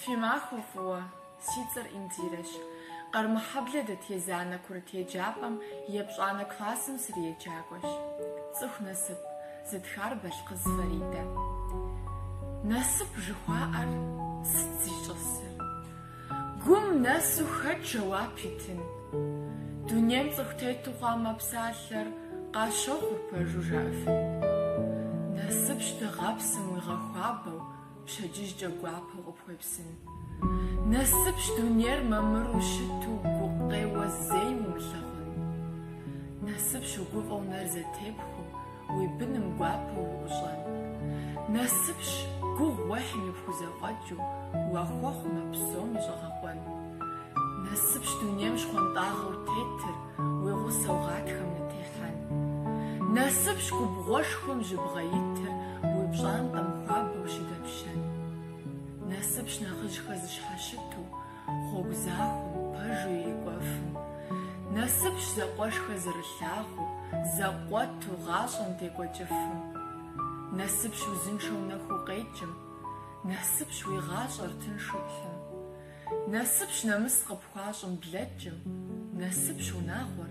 Фи махуэ фӏыуэ, си цӏэр Индирэщ. Къармэхьэблэ дэт езанэ курыт еджапӏэм и епщӏанэ классым сриеджакӏуэщ. Цӏыху насып, зытхар Балъкъыз Фаридэ. Насып жыхуаӏэр сыт зищӏысыр? Гум нэсу хэт жэуап итын? Дунейм цӏыху тету хъуам а псалъэр къащохъур пэжу жаӏэфын. Насыпщ дыгъэпсым уигъэхуабэу пщэдджыжькӏэ гуапэу къыпхуепсын. Насыпщ дунейр мамыру щыту гукъеуэ зэи умылъагъун. Насыпщ угуфӏэу нэр зэтепхыу уи быным гуапэу уӏущӏэн. Насыпщ гугъу уехьми пхузэфӏэкӏыу уахуэхъумэ псоми щӏэгъэкъуэн. Насыпщ дунейм щхъуантӏагъэу тетыр уи гъусэу гъатхэм нытехьэн. Насыпщ губгъуэшхуэм жьыбгъэ итыр уи пщӏантӏэм хуабэу щыдэпщэн. Насыпщ нэхъыжьхэр зыщхьэщыту гъуэгу захуэм пэжу ирикӏуэфым. Насыпщ зэкъуэшхэр зэрылъагъуу, зэкъуэту гъащӏэм декӏуэкӏыфым. Насыпщ узыншэу нэху укъекӏым, насыпщ уи гъащӏэр тыншу пхьым. Насыпщ нэмыс къыпхуащӏым блэкӏым, насыпщ унагъуэр.